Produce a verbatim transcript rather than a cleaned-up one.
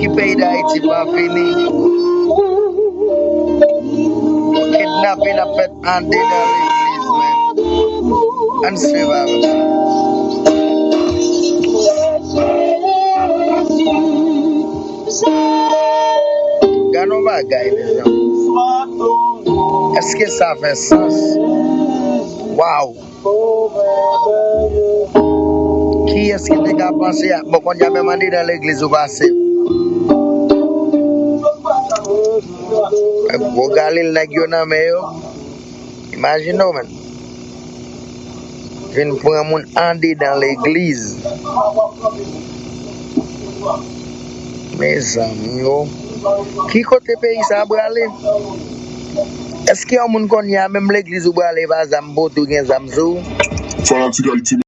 Ki peyi Dayiti pa fini. Kidnapin ap fèt andedan legliz, men. Ann swiv avè m. Gade yon bagay, mezanmi. Èske sa fè sans? Waw! Kiyès ki te ka panse a, bon, kounye a menm andedan legliz ou pase. Gwo galil nèg yo nan men yo. Imajine w, menn. Vin pran moun andedan legliz. Mezanmi, o. Ki kote peyi sa a prale? Èske yon moun kounye a, menm legliz ou prale, pa zam pou tou gen zam sou ou? Fanatik Ayiti.